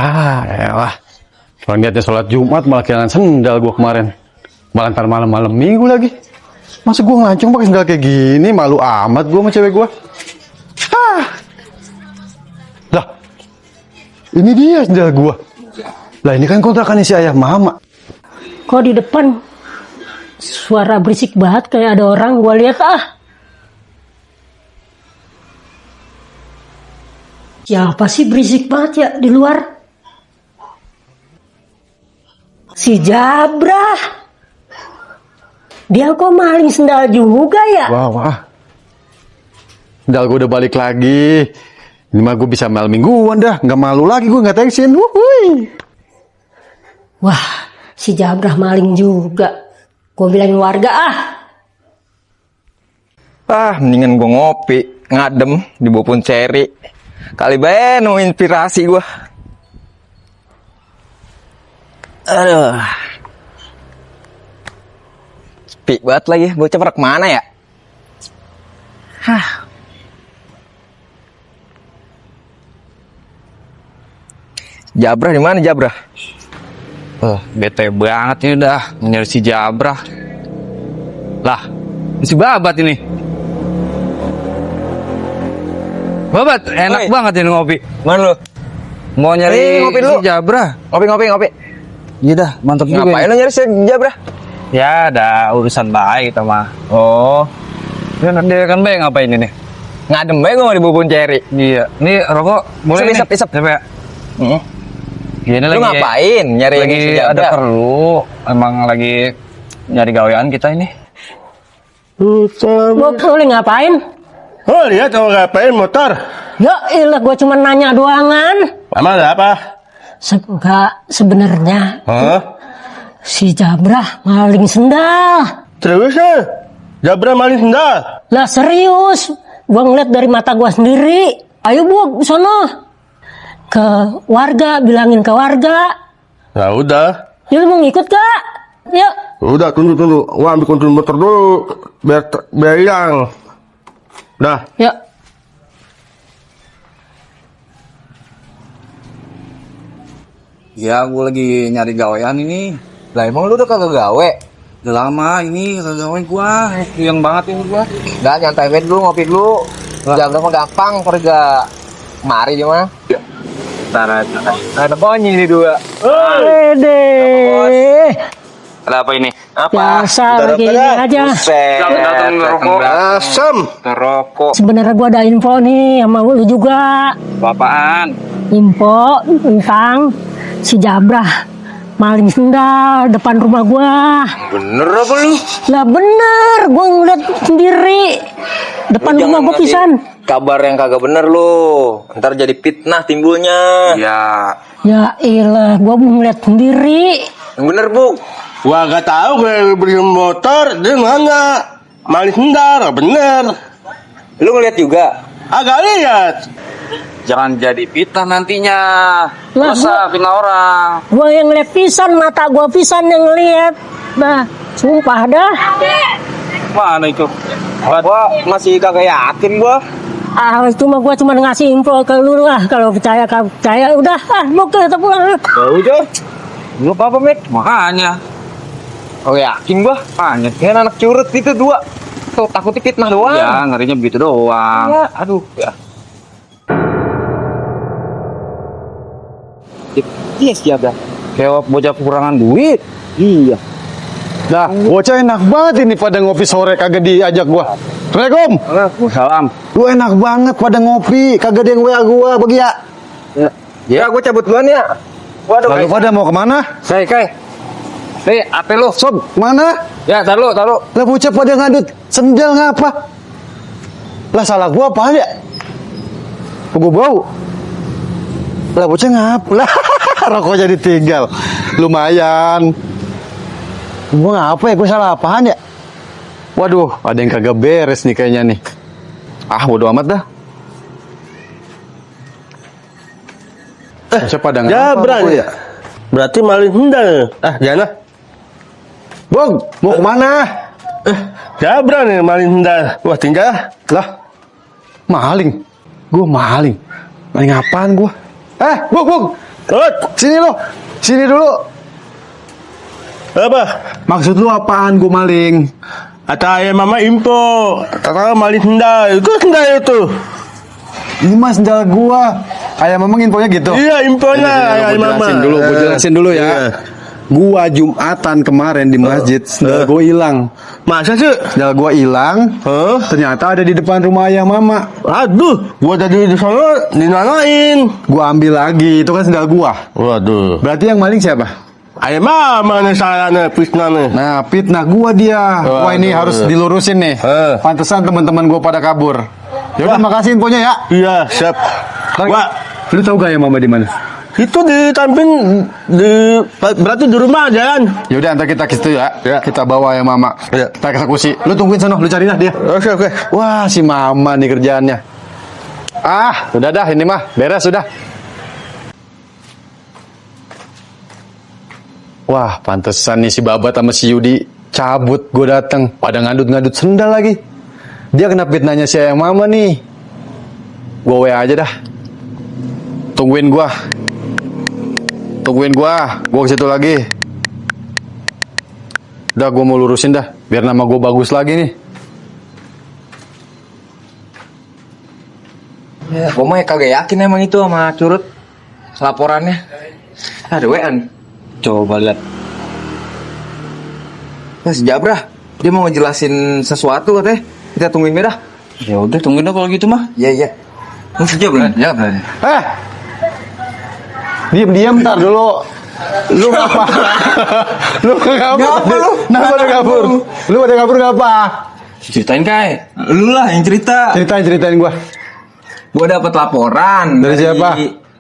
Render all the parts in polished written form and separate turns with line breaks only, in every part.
Elah. Orang niatnya sholat Jumat malah kehilangan sendal gua kemarin. Malah ntar malam-malam minggu lagi. Masa gua ngelancong pakai sendal kayak gini, malu amat gua sama cewek gua. Lah, ini dia sendal gua. Lah ini kan kontrakannya si ayah mama.
Kok di depan suara berisik banget kayak ada orang, gua lihat Siapa sih berisik banget ya di luar? Si Jabrah. Dia kok maling sendal juga ya?
Wah. Sendal gua udah balik lagi. Ini mah gua bisa malam mingguan dah. Nggak malu lagi gua nggak tensin. Wuhui.
Wah, si Jabrah maling juga. Gua bilangin warga
Mendingan gue ngopi, ngadem di Bopon Ceri. Kali bae no inspirasi gue. Aduh. Sepi banget lagi, bocah pada kemana ya? Jabrah di mana Jabrah?
Bete banget ini dah nyari si Jabrah. Lah, si Babat ini. Babat, enak
Oi.
banget ini ngopi.
Mana lu?
Mau nyari
ngopi dulu.
si Jabrah.
Ngopi.
Iya dah, mantap juga.
Ngapain lu nyari si Jabrah?
Ya, ada urusan baik kita mah.
Oh,
Dia kan baik ngapain ini?
ngadem bae gue di Bopon Ceri.
Iya, ini rokok boleh nih.
Isep.
Siapa ya? Gini
Lu ngapain nyari
lagi
si
ada
Jabrah?
perlu, emang lagi nyari gawean kita ini.
Gua ngapain?
Oh lihat mau ngapain motor?
Ya ilah, gua cuma nanya doangan.
Emang ada apa?
Sebenarnya
Hah?
si Jabrah maling sendal.
Terus ya? Jabra maling sendal?
Lah serius, gua ngeliat dari mata gua sendiri. Ayo Bu, sono. Ke warga, bilangin ke warga.
Ya udah.
Ya lu mau ngikut gak? Yuk.
Udah tunggu. Wah ambil kunci motor dulu. Biar hilang. Dah.
Yuk.
Ya, gue lagi nyari gawean ini.
Lah emang lu udah kagak gawe?
Udah lama ini kagak gawean gua. Yang banget ini gua.
Nggak, nyantai aja dulu, ngopi dulu. Jabrah mah gampang, pergi mari cuma. Ada konyi ini dua.
Ede.
Ada apa ini?
Biasa lagi ini aja.
Datang ngerokok.
Asam.
Ngerokok.
Sebenarnya gua ada info nih sama lu juga.
Apaan?
Info tentang si Jabrah maling sendal depan rumah gua.
Bener apa lu?
Lah bener, gua ngeliat sendiri depan
Lu
rumah
jangan
gua
ngasih
pisan.
kabar yang kagak bener lu. Ntar jadi fitnah timbulnya.
Ya,
Ya ilah, gua ngeliat sendiri.
Yang bener bu.
Gua gak tahu gue beli motor. Dia mana? Maling sendal. Bener.
Lu ngeliat juga?
Agak lihat.
jangan jadi fitnah nantinya.
Lah,
Dosa fitnah orang.
Gua yang ngeliat pisan, mata gua pisan yang ngeliat. Nah, sumpah dah.
Mana itu?
Gua masih kagak yakin gua.
Gua cuma ngasih info ke lu lah. Kalau percaya udah. Mau kita pulang.
Bau Jor. Lu apa Met?
Makanya.
Oh yakin gua.
Makanya.
Kayak anak curut itu dua. Tuh takutnya fitnah doang.
Ya, ngerinya begitu doang.
Ya, aduh ya. Iya siapa?
Kayak bocah kekurangan duit.
Iya.
Dah, bocah enak banget ini pada ngopi sore kagak diajak gua. Assalamualaikum.
Waalaikumsalam.
Lu enak banget pada ngopi, kagak ada yang WA gua, bagi ya.
Ya, gua cabut duluan ya. Waduh.
Lalu pada mau kemana?
Kai. Apa lu?
Sob, mana?
Ya, taruh.
Lah bocah pada ngadut sendal ngapa? Lah salah gua apa ya? Gua bau. Lah bocah ngapa? Lah rokoknya ditinggal. Lumayan. Gua ngapa ya? Gua salah apaan ya? Waduh, ada yang kagak beres nih kayaknya nih. Bodo amat dah. Siapa pada ngapa?
Jabra
Bang?
ya. Berarti maling sendal. Jangan.
Bang, mau kemana?
Jabra nih maling sendal. Wah tinggal.
Lah, maling. Gua maling. Maling apaan gua? Bung. Sini lu. Sini dulu.
Apa?
Maksud lu apaan gua maling?
Kata ayah mama info, kakak maling sendal. Itu sendal itu.
Ini mah sendal gua. Ayah memang infonya gitu.
Iya infonya ayah
Gua
mama.
jelasin dulu, gua jelasin dulu ya.
Iya.
Gua Jumatan kemarin di masjid, sendal gua hilang.
Masa sih?
Sendal gua hilang.
Hah?
Ternyata ada di depan rumah ayah mama.
Aduh, gua tadi di sana dinanain.
Gua ambil lagi, itu kan sendal gua.
Waduh.
Berarti yang maling siapa?
Ayah mama nih salah nih, fitnah nih.
Nah, fitnah gua dia. Wah, ini
Waduh.
harus dilurusin nih. Pantesan teman-teman gua pada kabur. Ya udah, makasih infonya ya.
Iya, siap. Wah,
Lu tahu gak ya mama di mana?
itu di samping berarti di rumah aja kan?
Ya udah, ntar kita ke situ ya. Kita bawa ya mama.
Iya.
Kita eksekusi. Lu tungguin sana, lu cari dah dia.
Oke, oke.
Wah, si mama nih kerjaannya. Ah, udah dah, ini mah beres sudah. Wah, pantesan nih si Babat sama si Yudi cabut gue datang, pada ngadut-ngadut sendal lagi. Dia kena fitnahnya si ayah mama nih. Gue WA aja dah. Tungguin gua. Gua ke situ lagi. Udah, gua mau lurusin dah, biar nama gua bagus lagi nih.
Ya, gue mah kagak yakin emang itu sama Curut laporannya. Ada WA nih. Coba lihat. Si Jabrah, dia mau ngejelasin sesuatu katanya. Kita tungguin dah.
Ya udah tungguin dah kalau gitu mah.
Iya. Si Jabrah.
Ya berani.
Diam ntar dulu. Lu ngapa? Lu ngapa lu? Kenapa lu kabur? Lu pada kabur ngapa?
Ceritain Kai.
Lu lah yang cerita.
Ceritain gua.
Gua dapat laporan
Dari siapa?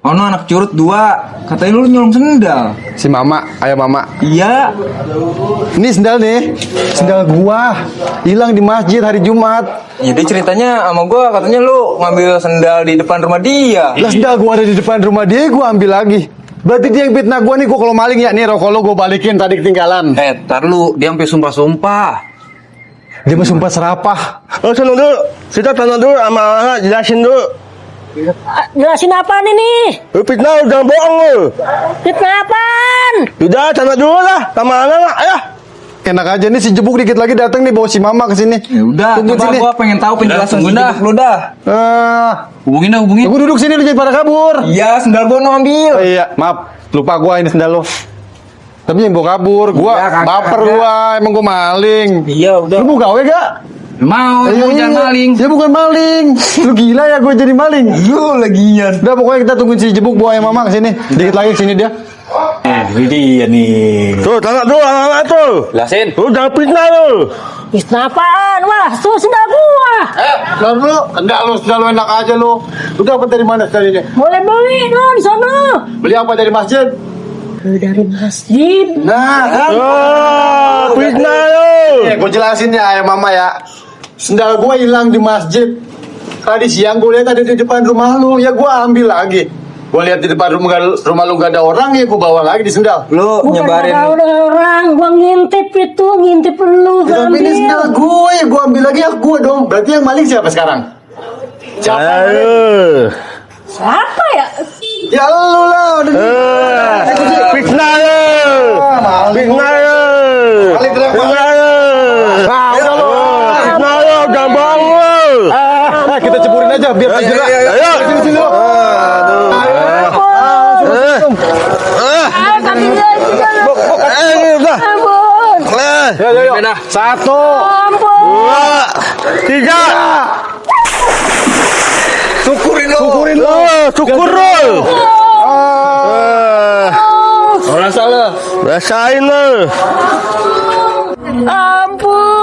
Ono anak Curut 2. Katanya lu nyolong sendal.
Si mama, ayah mama.
Iya.
Ini sendal nih. Sendal gua hilang di masjid hari Jumat.
Jadi ceritanya sama gua katanya lu ngambil sendal di depan rumah dia.
Lah, sendal gua ada di depan rumah dia, gua ambil lagi. Berarti dia yang fitnah gua nih. Gua kalau maling ya nih, rokok lo gua balikin tadi ketinggalan.
Tar lu, dia sampai sumpah-sumpah.
Dia mah sumpah serapah.
Oh, tenang dulu. Kita tenang dulu sama anak, jelasin dulu.
Jelasin apa nih?
Lu fitnah jangan bohong lu.
Fitnah apaan?
Udah, tenang dulu lah sama anak. Ayo.
Enak aja nih, si Jebuk dikit lagi datang nih bawa si mama ke sini.
Ya udah,
Tungguin
coba
sini.
gua pengen tahu penjelasan
tunggu
si
dah.
Jebuk lu dah.
Hubungin.
Gua duduk sini, lu jangan pada kabur.
Iya, sendal gua no ambil.
Oh, iya, maaf. Lupa gua ini sendal lo. Tapi yang bawa kabur, gua
Iya, kagak,
baper
kagak.
gua, emang gua maling.
Iya, udah.
Lu mau gawe gak?
Mau,
Iya,
jangan maling.
Ya bukan maling. Lu gila ya gua jadi maling.
Lu lagian.
Udah, pokoknya kita tungguin si Jebuk bawa yang mama ke sini. Dikit lagi ke sini dia.
Ini dia nih.
Tuh, tenang dulu anak tuh.
Jelasin.
Lu jangan fitnah lu.
Fitnah apaan? Wah, tuh sendal gua.
Lalu lu, enggak lu, sendal lu enak aja lu. Lu dapat dari mana sendal ini?
Boleh beli dong di sana.
Beli apa dari masjid?
Dari masjid.
Nah, kan?
Oh, fitnah lu.
Gue jelasin ya, ayah mama ya. Sendal gua hilang di masjid. Tadi siang gue lihat ada di depan rumah lu, ya gua ambil lagi. Gue lihat di depan rumah lu gak ada orang, ya gue bawa lagi di sendal.
Lu
Bukan
nyebarin.
ada orang, gua ngintip lu
Ya, tapi ini
ambil.
sendal gue, ya gue ambil lagi, ya gue dong. Berarti yang maling siapa sekarang? Siapa?
Ayo.
Siapa ya?
Ya lu lah, udah
Fitnah lu. Fitnah lu.
Balik teriak,
Fitnah lu.
Nah, udah lu.
Fitnah lu, jangan bohong lu.
Kita ceburin aja biar jerak.
Ayo.
Sini sini lu.
Kaki dia juga.
Udah.
Ampun.
Ya. Satu.
Ampun.
2, 3.
Syukurin lu.
Syukurin lu.
Syukur lu.
Orang salah.
Rasain lu.
Ampun.